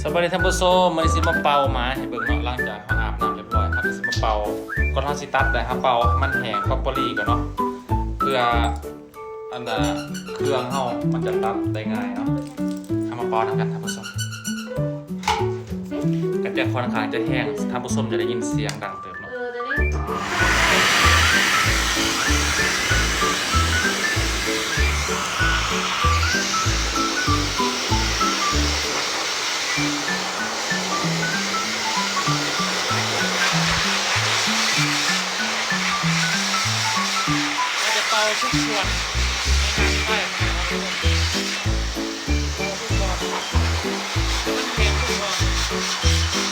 ສະບາຍດີທ່ານຜູ້ຊົມ, ມື້ນີ້ຊິມາເປົ່າໝາໃຫ້ເບິ່ງເນາະ. ຫຼັງຈາກເຮົາອາບນ້ຳຮຽບຮ້ອຍ ເຮົາກໍຊິມາເປົ່າ. ກ່ອນເຮົາຊິຕັດໄດ້ ເຮົາເປົ່າໃຫ້ມັນແຫ້ງ ປອບພໍດີກ່ອນເນາະ ເພື່ອ ອັນນ່າ ເຄື່ອງເຮົາມັນຈະຕັດໄດ້ງ່າຍເນາະ. ເຮົາມາເປົ່ານຳກັນທ່ານຜູ້ຊົມ. ກໍຈະຂ້ອນຂ້າງຈະແຮງ ທ່ານຜູ້ຊົມຈະໄດ້ຍິນສຽງດັງເຕີບເນາະ. ເຮົາຈະເປົ່າທຸກສ່ວນໃນງານໄຟ ເປົ່າທຸກບ່ອນ ໃຫ້ມັນແຂງທຸກບ່ອນ.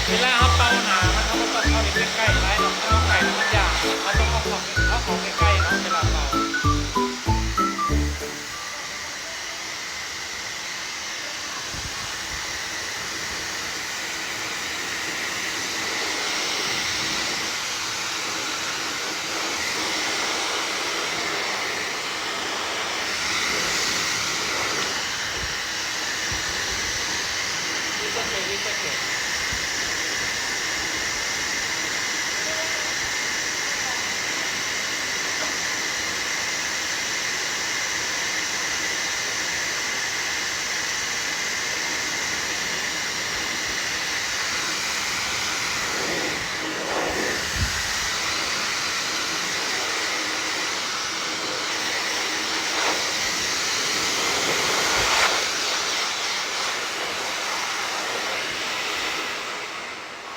ເວລາເຮົາເປົ່າໜ້າມັນ ເຮົາບໍ່ຕ້ອງເອົາໃກ້ໆຫຼາຍດອກ. ຖ້າເຮົາໃກ້ແລ້ວມັນຢ້ານ ເຮົາຕ້ອງເອົາເຂົ້າ ເອົາເຂົ້າໃກ້ໆເນາະ ເວລາເປົ່າ.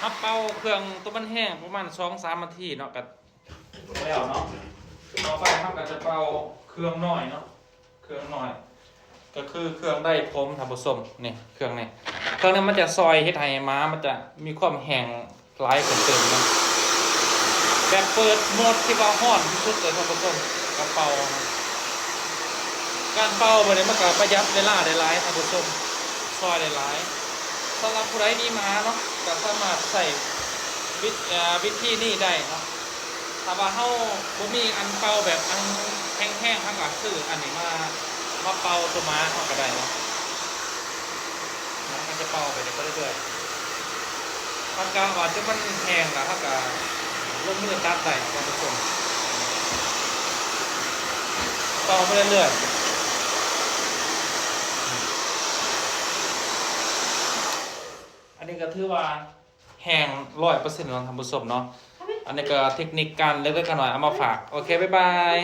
ເຮົາເປົ່າເຄື່ອງໂຕມັນແຫ້ງປະມານສອງສາມນາທີເນາະ ກໍ ແລ້ວເນາະ. ຕໍ່ໄປເຮົາກໍຈະເປົ່າເຄື່ອງນ້ອຍເນາະ ເຄື່ອງນ້ອຍ ກໍຄືເຄື່ອງໄດ້ຜົມທ່ານຜູ້ຊົມ. ນີ້ເຄື່ອງນີ້ ເຄື່ອງນີ້ມັນຈະຊ່ອຍເຮັດໃຫ້ໝາມັນຈະມີຄວາມແຫ້ງຫຼາຍຂຶ້ນຕື່ມເນາະ. ແບບເປີດໂໝົດທີ່ວ່າຮ້ອນທີ່ສຸດເລີຍທ່ານຜູ້ຊົມ ກໍເປົ່າ. ການເປົ່າແບບນີ້ມັນກໍປະຢັດເວລາໄດ້ຫຼາຍທ່ານຜູ້ຊົມ ຊ່ອຍໄດ້ຫຼາຍ. ສຳລັບຜູ້ໃດມີໝາເນາະ ກໍສາມາດໃຊ້ວິ ເອີ ວິທີນີ້ໄດ້ເນາະ. ຖ້າວ່າເຮົາບໍ່ມີອັນເປົ່າແບບອັນແຮງໆ ເຮົາກໍຊື້ອັນນີ້ມາ ມາເປົ່າໂຕໝາເຮົາກໍໄດ້ເນາະ. ມັນຈະເປົ່າໄປເລື້ອຍໆ ເຮົາກະວ່າຈະມັນແຫ້ງລະ ເຮົາກະລົງມືຕັດໄດ້ທ່ານຜູ້ຊົມ ເປົ່າໄປເລື້ອຍໆ. ອັນນີ້ກໍຖືວ່າ ແຫ້ງຮ້ອຍເປີເຊັນແລ້ວທ່ານຜູ້ຊົມເນາະ. ອັນນີ້ກໍເທັກນິກການເລັກໆນ້ອຍໆເອົາມາຝາກ. ໂອເຄ ບາຍບາຍ.